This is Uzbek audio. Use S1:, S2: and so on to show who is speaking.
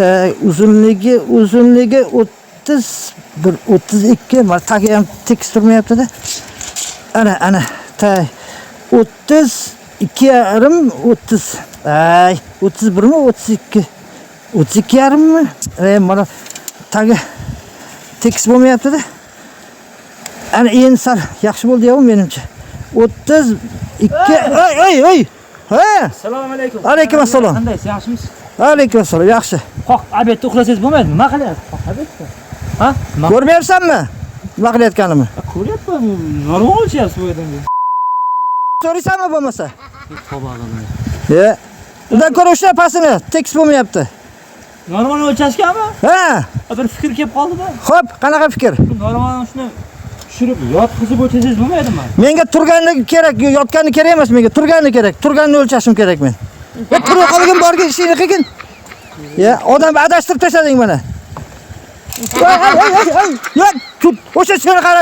S1: Uzunligi 31, 32, mana tagi ham tekis turmayapti-da. Ana, ana, tay 32,5, 30. Ay, 31 mi, 32? 32,5 mi? Mana tagi tekis bo'lmayapti-da. Ana endi sal yaxshi bo'ldi ya menimcha. 32. Ey, ey, ey. Ha!
S2: Assalomu alaykum.
S1: Alaykum assalom.
S2: Qandaysiz, yaxshimisiz?
S1: Alaykum assalom, yaxshi.
S2: Qoq, обед da uxlasangiz bo'lmaydimi? Nima qilyapsiz? Qoq, обед da. Ha? Nima?
S1: Ko'rmayapsanmi? Nima qilayotganimni?
S2: Ko'ryapman. Normal o'lchyapsiz bu yerdan.
S1: So'raysanmi bo'lmasa?
S2: Tavba qildim.
S1: E, undan ko'ra ushla pastini, tekis bo'lmayapti.
S2: Normal o'lchashganmi?
S1: Ha,
S2: Bir fikr kelib qoldimi?
S1: xo'p, qanaqa fikr?
S2: Bu normalni shuni tushirib yotqizib o'lchasangiz bo'lmaydimi?
S1: Menga turgani kerak, yotgani kerak emas menga, turgani kerak. Turganini o'lchashim kerak men. E, turib qolgin, borgin, ishingni qilgin. Ya, odam adashtirib tashlading mana. Ay, ay, ay, ay, ay. Ya, tut, o'sha seni qara.